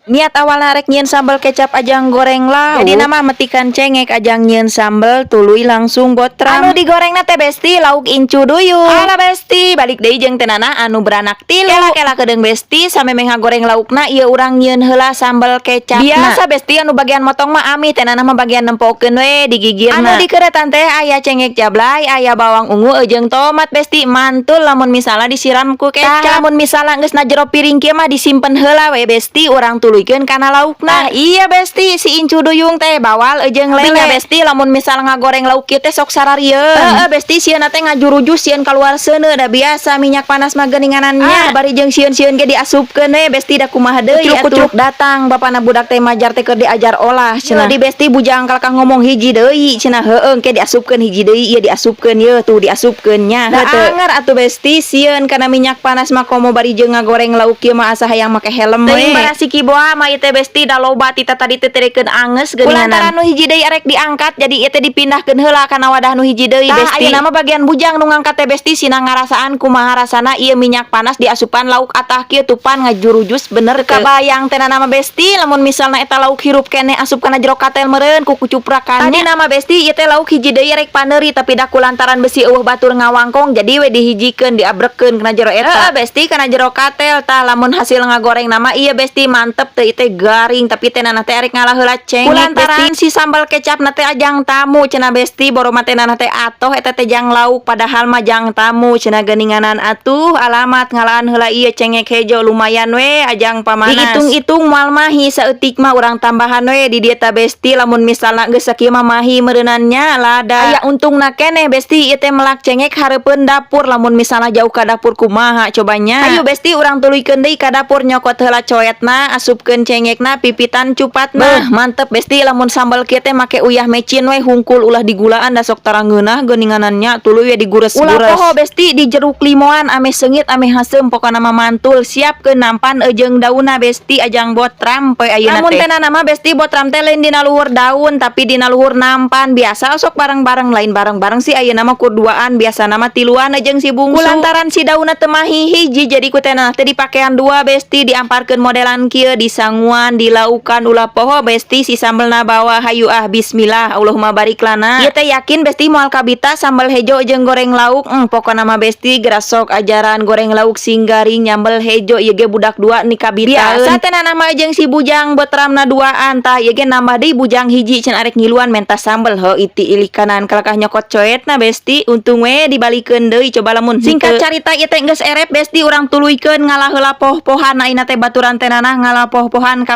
Niat awalna rek nyieun sambal kecap ajang goreng lauk. Jadina mah metikan cengek ajang nyieun sambal, tuluy langsung botram. Anu digorengna teh, Besti, lauk incu duyung. Alah Besti, balik deui jeung Teh Nana anu beranak tilu. Kela kela kedeung, Besti, samemeh ngagoreng laukna ieu urang nyieun heula sambal kecapna. Biasa, Besti, anu bagian motong mah ami, Teh Nana mah bagian nempokeun we digigirna. Anu dikeretan teh aya cengek jablay, aya bawang ungu jeung tomat, Besti, mantul lamun misalnya disiram ku kecap. Tah, lamun misalnya geus na jero piring kieu mah disimpen heula we, Besti, urang tuluykeun kana laukna. Nah, iya Besti, si incu duyung teh bawal jeung lele. Nya, Besti, lamun misalnya ngagoreng lauk kieu teh sok sararieun. Heeh, Besti, sieun teh ngajurujus, sieun kaluar seuneu, da biasa minyak panas mah geuninganan nya. Bari jeung sieun-sieun ge diasupkeun we, Besti, da kumaha deui atuh. Datang bapana budak teh majar teh keur diajar olah cenah. Di Besti, bujang kalakah ngomong hiji deui cenah, heueuh engke diasupkeun hiji deui, ieu diasupkeun, ieu tuh diasupkeun nya. Da anger atuh, Besti, sieun kana minyak panas mah, komo bari jeung ngagoreng lauk kieu mah asa hayang make helm we. Teuing barasi kiboa mah ieu teh, Besti, da loba ti tadi teh terekeun anges geuninganan. Kulantaran nu hiji deui arek diangkat, jadi ieu teh dipindahkeun heula kana wadah nu hiji deui, Besti. Ayeuna mah bagian bujang nu ngangkat teh, Besti, sina ngarasaan kumaha rasana ieu minyak panas diasupan lauk atah kieu, tupan ngajurujus bener teu. Kabayang Teh Nana mah, Besti, lamun misalna eta lauk hirup keneh asup kana jero katel meureun ku kucuprakan. Tadi nama, Besti, ieu teh lauk hiji deui rek paneuri, tapi da kulantaran besi euweuh batur ngawangkong, jadi we dihijikeun, diabrekeun kana jero eta. Heeh, Besti, kana jero katel. Tah, lamun hasil ngagoreng nama ieu, Besti, mantep teu? Ieu teh garing, tapi Teh Nana teh arek ngalah heula cengek. Kulantaran si sambal kecap na teh ajang tamu cenah, Besti, boro mah Teh Nana teh atoh eta teh jang lauk, padahal mah jang tamu cenah geuninganan atuh. Alamat ngalaan heula ieu cengek hejo, lumayan we ajang pamanas. Dihitung-hitung moal mahi saeutik mah, urang tambahan we di dieu ta, Besti. Lamun misalna geus sakieu mah mahi meureunan nya, lada. Aya untungna keneh, Besti, ieu teh melak cengek hareupeun dapur. Lamun misalna jauh ka dapur kumaha cobanya? Ayo Besti, urang tuluykeun deui ka dapur, nyokot heula coetna, asupkeun cengekna, pipitan cupatna. Beuh, mantep, Besti, lamun sambal kieu teh make uyah mecin we hungkul, ulah digulaan da sok tarangeunah geuninganan nya, tuluy we digures-gures. Ulah poho, Besti, di jeruk limoan ameh seungit ameh haseum, pokona mah mantul. Siapkeun nampan jeung daunna, Besti, ajang botram poe ayeuna teh. Lamun Teh Nana mah, Besti, botram teh lain dina luhur daun tapi dina luhur nampan. Biasa sok bareng-bareng, lain bareng-bareng sih, ayeuna mah kur duaan, biasana mah tiluan jeung si bungsu. Kulantaran si daunna teu mahi hiji, jadi ku Teh Nana teh dipakean dua, Besti, diamparkeun modelan kieu, disanguan, dilaukan. Ulah poho, Besti, si sambelna bawa. Hayu ah, bismillah Allahumma barik lana. Ieu teh yakin, Besti, moal kabita sambal hejo jeung goreng lauk. Pokona mah, Besti, geura sok ajaran goreng lauk sing garing, nyambel hejo ieu ge budak dua nih kabita. Biasa Teh Nana mah jeung si bujang botramna duaan, tah ieu ge nambah deui bujang hiji cenah arek ngiluan menta sambel. Heuh, iti ilikanan kalakah nyokot coetna, Besti, untung we dibalikeun deui, coba lamun singkat carita ieu teh geus erep, Besti, urang tuluykeun ngalah heula poh-pohan. Ayeuna teh baturan Teh Nana ngalah poh-pohan ka